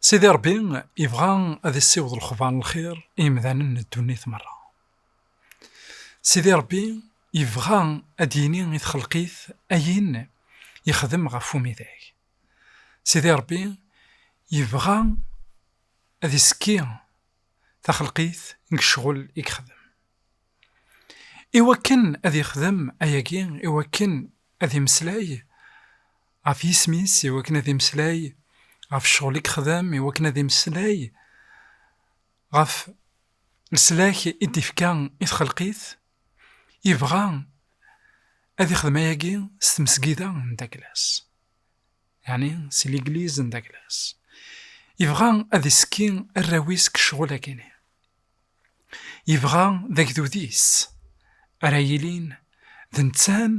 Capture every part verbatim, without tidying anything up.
Sidi Ṛebbi yebɣa ad issiweḍ lexbar n lxir i yimdanen n ddunit merra. Sidi Ṛebbi yebɣa ad d-yini i txelqit ayen yexdem ɣef umidag. Sidi Ṛebbi yebɣa ad isekki taxelqit deg ccɣel i yexdem. Iwakken ad yexdem ayagi, iwakken ad imeslay ɣef yisem-is, iwakken ad imeslay ɣef ccɣel i yexdem, iwakken ad imeslay ɣef leslak i d-ifka i txelqit, yebɣa ad ixdem ayagi s tmesgida n Daglas. Yeɛni, si l'église n Daglas. Yebɣa ad isekki arraw-is deg ccɣel-agi-ni. Yebɣa d agdud-is ara yilin d netta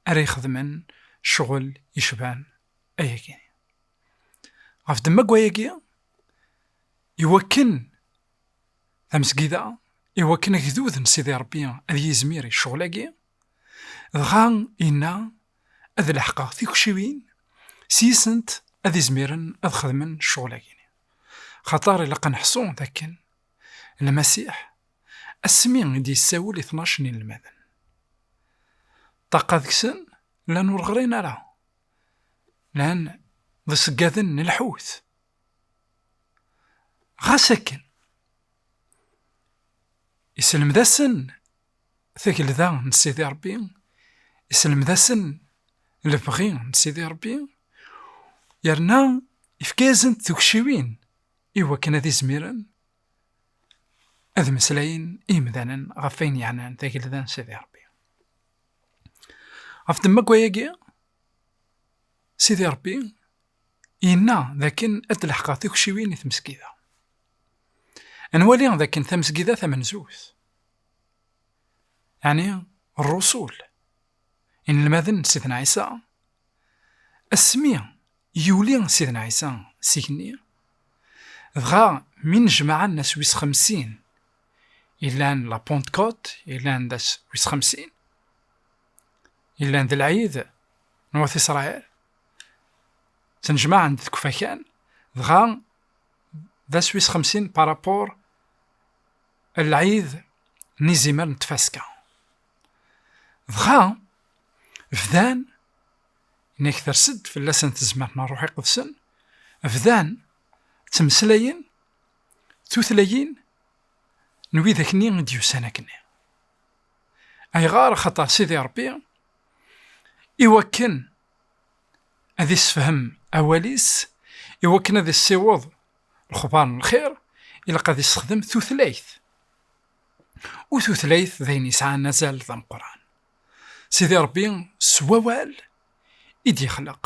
ara ixedmen ccɣel yecban ayagi-ni. Ɣef ddemma n wayagi, iwakken tamesgida, iwakken agdud n Sidi Ṛebbi ad yizmir i ccɣel-agi, dɣa yenna ad leḥqeɣ tikciwin s yisent ad izmiren ad xedmen ccɣel-agi-ni. Xaṭer ilaq ad neḥṣu d akken Lmasiḥ, asmi i d-yessawel i tnac n inelmaden, ṭṭaqa deg-sen llan ur ɣrin ara, llan d iṣeggaden n lḥut. Ɣas akken, iselmed-asen tagelda n Sidi Ṛebbi, iselmed-asen lebɣi n Sidi Ṛebbi, yerna ifka-yasen-d tukciwin i wakken ad izmiren ad meslayen i yimdanen ɣef wayen yeɛnan tagelda n Sidi Ṛebbi. Ɣef ddemma n wayagi, Sidi Ṛebbi yenna d akken ad d-leḥqeɣ tikciwin i tmesgida. Ad nwali d akken tamesgida tamenzut, yeɛni ṛṛusul, inelmaden n Sidna Ɛisa, asmi yuli Sidna Ɛisa s igenni, dɣa mi nnejmaɛen ass wis xemsin, yellan la Pentecôte, yellan d ass wis xemsin, yellan d lɛid n wat Isṛayil, ttnejmaɛen-d deg ufakan, dɣa d ass wis xemsin par rapport lɛid n izimer n tfaska. Dɣa bdan, inak ters-d fell-asen tezmert n Ṛṛuḥ Iqedsen, bdan ttmeslayen tutlayin n widak-nni i d-yusan akkenni. Ayɣer? Axaṭer Sidi Ṛebbi, iwakken ad issefhem awal-is, iwakken ad issiweḍ lexbar n lxir, ilaq ad issexdem tutlayt. U tutlayt d ayen yesɛan azal d ameqqran. Sidi Ṛebbi s wawal i d-yexleq,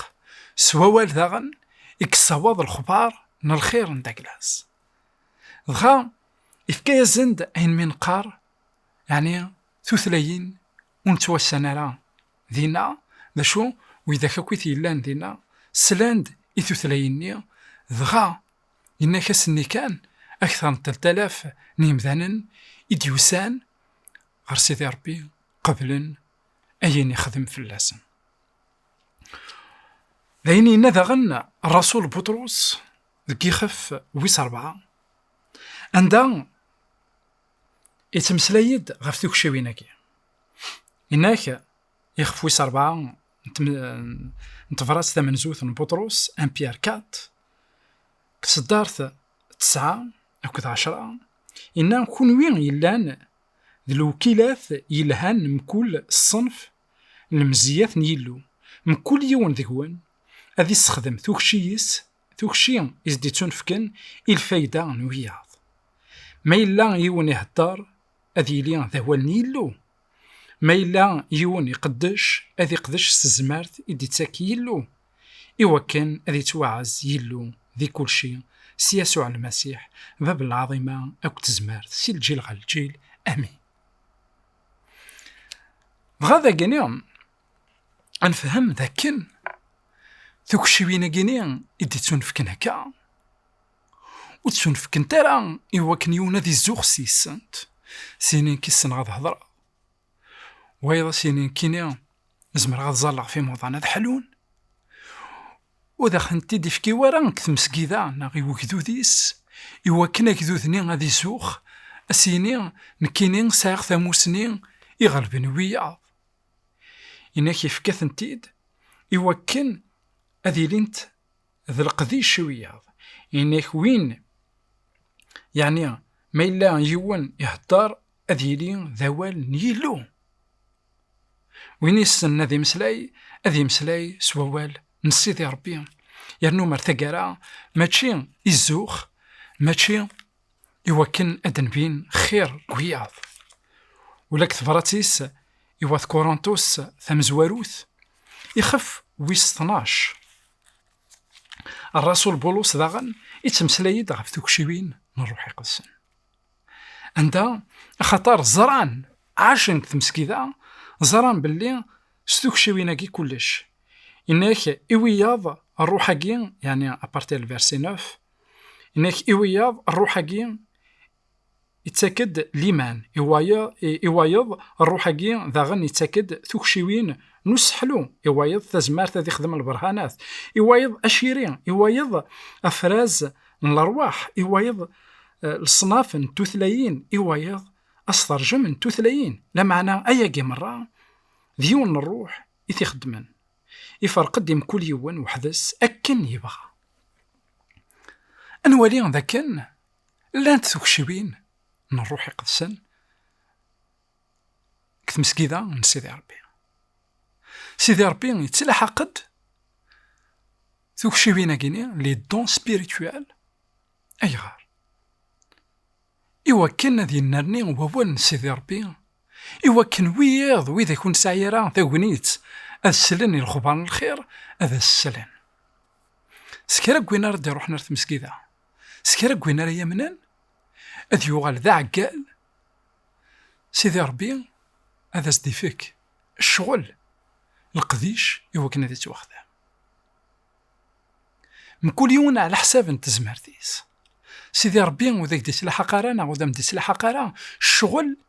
s wawal daɣen i yessawaḍ lexbar n lxir n Daglas. Dɣa ifka-yasen-d ayen mi neqqar, yeɛni tutlayin ur nettwassan ara dinna, d acu, widak akk i t-yellan dinna, slan-d i tutlayin-nni, dɣa yenna-k ass-nni kan, akteṛ n telt alaf n yimdanen i d-yusan ɣer Sidi Ṛebbi, qeblen ayen ixdem fell-asen. D ayen yenna daɣen Ṛṛasul Buṭrus deg yixef wis ṛebɛa, anda yettmeslay-d ɣef tukciwin-agi. Yenna-k, ixef wis ṛebɛa n tem-, n tebrat tamenzut n Buṭrus, un Pierre quatre, deg tseddart tesɛa akked ɛecṛa, yenna: "Kunwi yellan d lewkilat yelhan n mkul ṣṣenf n lemziyat n Yillu, mkul yiwen deg-wen ad issexdem tukci-is, tukci i s-d-ittunefken i lfayda n wiyaḍ. Ma yella yiwen ihedder, ad yili d awal n Yillu. Ma yella yiwen iqeddec, ad iqdec s tezmert i d-ittak Yillu, iwakken ad ittwaɛez Yillu di kulci, s Yasuɛ Lmasiḥ, Bab n lɛaḍima akked tezmert, si lǧil ɣer lǧil. Amin." Dɣa dagini, ad nefhem d akken tukciwin-agi-ni i d-ittunefken akka, ur ttunefkent ara i wakken yiwen ad izuxx s yis-sent, s yini-k ssneɣ ad hedreɣ, wayeḍ s yini-k ini zemreɣ ad ẓalleɣ ɣef imuḍan ad ḥlun, ur d aɣ-tent-id-ifki wara deg tmesgida neɣ i wegdud-is, i wakken agdud-nni ad izux, ad s-yini: "Nekkini sɛiɣ tamusni iɣelben wiyaḍ." Inak ifka-tent-id i wakken ad ilint d leqdic i wiyaḍ. Inak win, yeɛni, ma yella yiwen ihedder, ad yili d awal n Yillu. Win yessnen ad imeslay, ad imeslay s wawal n Sidi Ṛebbi. Yernu mer taggara, mačči izux, mačči i wakken ad d-nbin xir n wiyaḍ. Ula deg tebrat-is i wat Kurantus tamezwarut, ixef wis tnac, Rrasul Bulus daɣen ittmeslay-d ɣef tukciwin n Ṛṛuḥ Iqedsen. Anda, axaṭer ẓran, ɛacen deg tmesgida, ẓran belli s tukciwin-agi kullec. Inak i wiyaḍ ṛṛuḥ-agi, yeɛni à partir le verset neuf, inak i wiyaḍ ṛṛuḥ-agi ittak-d liman, i wayeḍ, i, i wayeḍ ṛṛuḥ-agi daɣen ittak-d tukciwin n useḥlu, i wayeḍ tazmert ad ixdem lberhanat, i wayeḍ aciri, i wayeḍ afraz n lerwaḥ, i wayeḍ, eh, leṣnaf n tutlayin, i wayeḍ asterjem n tutlayin. Lameɛna ayagi merra d yiwen n ṛṛuḥ i t-ixeddmen. Iferq-d i mkul yiwen weḥd-s akken yebɣa. Ad nwali dakken llant tukciwin n Ṛṛuḥ Iqedsen deg tmesgida n Sidi Ṛebbi. Sidi Ṛebbi yettlaḥaq-d tukciwin-agi-nni, les dons spirituels. Ayɣer? I wakken ad yennerni wawal n Sidi Ṛebbi, i wakken wiyaḍ, widak ur nesɛi ara tagnit ad slen i lexbar n lxir, ad as-slen. S kra n win ara d-iṛuḥen ar tmesgida, s kra n win ara yamnen, ad yuɣal d aɛeggal, Sidi Ṛebbi ad as-d-ifek ccɣel, leqdic, i wakken ad ittwaxdam. Mkul yiwen ɛla ḥsab n tezmert-is. Sidi Ṛebbi ur d ak-d-ittlaḥaq ara, neɣ ur d am-d-ittlaḥaq ara ccɣel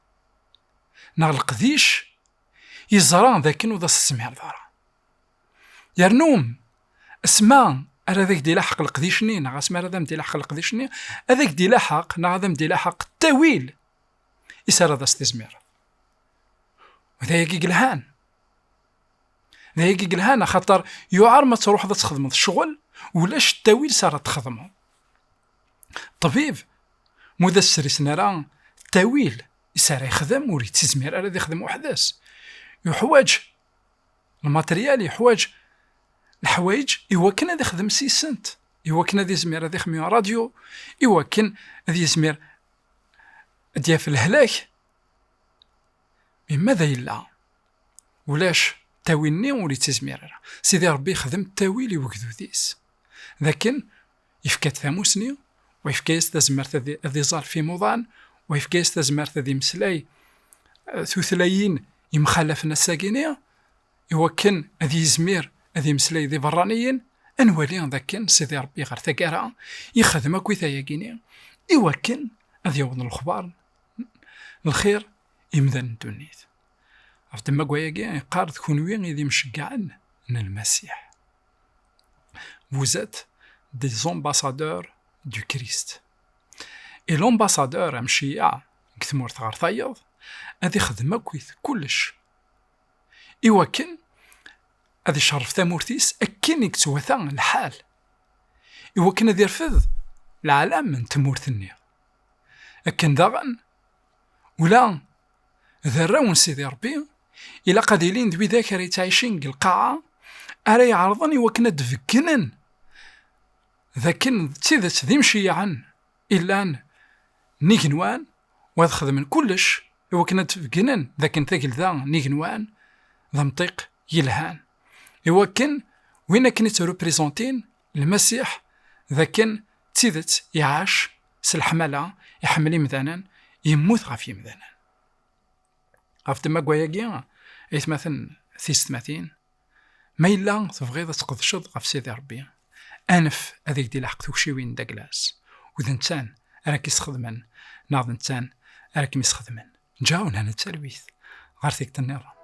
neɣ leqdic yeẓra d akken ur d as-tezmireḍ ara. Yernu, asma ara d ak-d-ilaḥeq leqdic-nni, neɣ asma ara d am-d-ilaḥeq leqdic-nni, ad ak-d-ilaḥeq, neɣ ad am-d-ilaḥeq ttawil is ara d as-tizmireḍ. U d ayagi i yelhan. D ayagi i yelhan, axaṭer yuɛer ma truḥeḍ ad txedmeḍ ccɣel, ulac ttawil s ara txedmeḍ. Ṭṭbib, mu d as-srisen ara ttawil is ara yexdem, ur yettizmir ara ad ixdem weḥd-s. Yuḥwaǧ lmateryal, yuḥwaǧ leḥwayeǧ i wakken ad ixdem s yis-sent, i wakken ad izmir ad ixdem un radyu, i wakken ad yizmir ad d-yaf lehlak. Mi ma da yella ulac ttawil-nni, ur yettizmir ara. Sidi Ṛebbi yexdem ttawil i wegdud-is. D akken yefka-d tamusni, u yefka-yas tazmert ad, ad iẓer f imuḍan, u yefka-yas tazmert ad imeslay, eh, tutlayin yemxalafen ass-agi-nni, i wakken ad yizmir ad imeslay d iberraniyen. Ad nwali d akken Sidi Ṛebbi ɣer taggara yexdem akk i tayagi-nni, i wakken ad yaweḍ lexbar n lxir i yimdanen n ddunit. Ɣef ddemma n wayagi yeqqar: "D kunwi i d imceggɛen n Lmasiḥ." Vous êtes des ambassadeurs du Christ. Et l'ambassadeur, amceyyeɛ deg tmurt ɣer tayeḍ, ad ixdem akkit kullec i wakken ad icerref tamurt-is akken i yettwata lḥal, i wakken ad irfed leɛlam n tmurt-nni. Akken daɣen, ula d arraw n Sidi Ṛebbi, ilaq ad ilin d widak ara yettɛicin deg lqaɛa, ara iɛerḍen i wakken ad d-beggnen d akken d tidet d imceyyɛen i llan n igenwan, u ad xedmen kullec i wakken ad d-beggnen d akken tagelda n igenwan d amṭiq yelhan, i wakken win akken i ttreprezantin Lmasiḥ, d akken d tidet iɛac s leḥmala, iḥemmel imdanen, yemmut ɣef yimdanen. Ɣef ddemma n wayagi, aytmaten, tisetmatin, ma yella tebɣiḍ ad tqedceḍ ɣef Sidi Ṛebbi, anef ad ak-d-ilḥeq tukciwin d aglas, u d netta ara k-isxedmen, neɣ d netta ara kem-isxedmen. Ǧaw nhan talwit ɣer tikkelt nniḍen.